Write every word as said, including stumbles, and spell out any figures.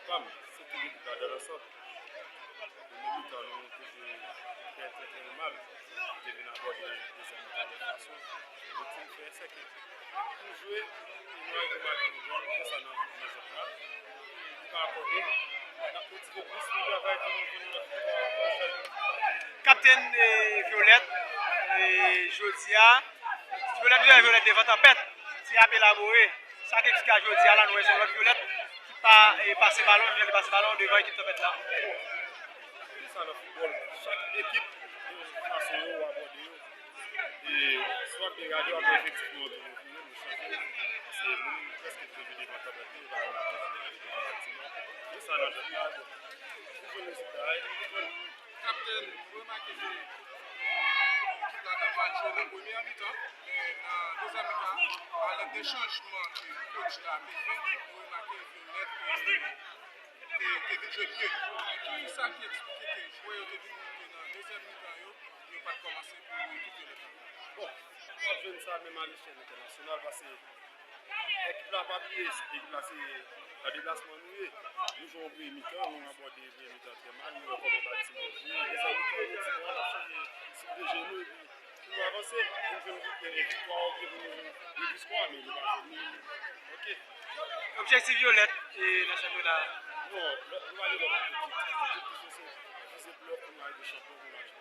Pam, se tout ekip la dan lansant. Premye mitan nou te jwe trè, trè, trè mal. Nou te vin abòde dezyèm mitan lòt fason. Nou te fè sèke pou jwe, e nou rive make yon gòl konsa nan, nan jwèt la. Li pa akòde. N ap motive plis pou travay pou nou jwenn lòt vikwa pwochèn. Kaptenn, eh, Vyolèt, eh, jodi a, Vyolèt, Vyolèt, Vyolèt devan tanpèt, se ap elabore. Sa k eksplike jodi a la, nou wè se yon lòt Vyolèt ki pa, eh, pase balon, Vyolèt pase balon devan ekip tanpèt la. Se sa nan foutbòl. Chak ekip gen fason yo abòde yo. E si w ap gade, w ap wè efektif nou an toujou vini, nou chanje. Paske moun prèske toujou devan tanpèt li, yo pa konn ki fè devan batiman. Se sa nan jwèt la, bon. Ou jwenn rezilta a, ou jwenn. Kaptenn, mwen remake ke ekip la t ap mal jwe nan premyè mitan, men nan dezyèm mitan, a lèd de chanjman ke coach la te fè, mwen remake Vyolèt, eh, te, te vin jwe mye. Ki sa ki eksplike ke jwè yo te vin monte nan dezyèm mitan yo, yo pa t kòmanse pou ekip Vyolèt la? Bon, w ap jwenn sa menm a lechèl entènasyonal, paske ekip la pa bliye, ekip la se nan deplasman nou ye. Nou jwe yon premye mitan, nou abòde premye mitan trè mal, nou wè kòman bal ti manje. Dezyèm mitan, nou di bon, n ap chanje stil de je nou, epi pou nou avanse, pou nou jwenn vi-, eh, viktwa oubyen pou nou jwenn, jwenn viktwa, men nou pa jwenn li. Ok. Objektif Vyolèt, eh, nan chanpyona a? Non, lòt, nou ale lòt objektif. Objektif nou se vize pleyòf pou nou arive chanpyon pou match.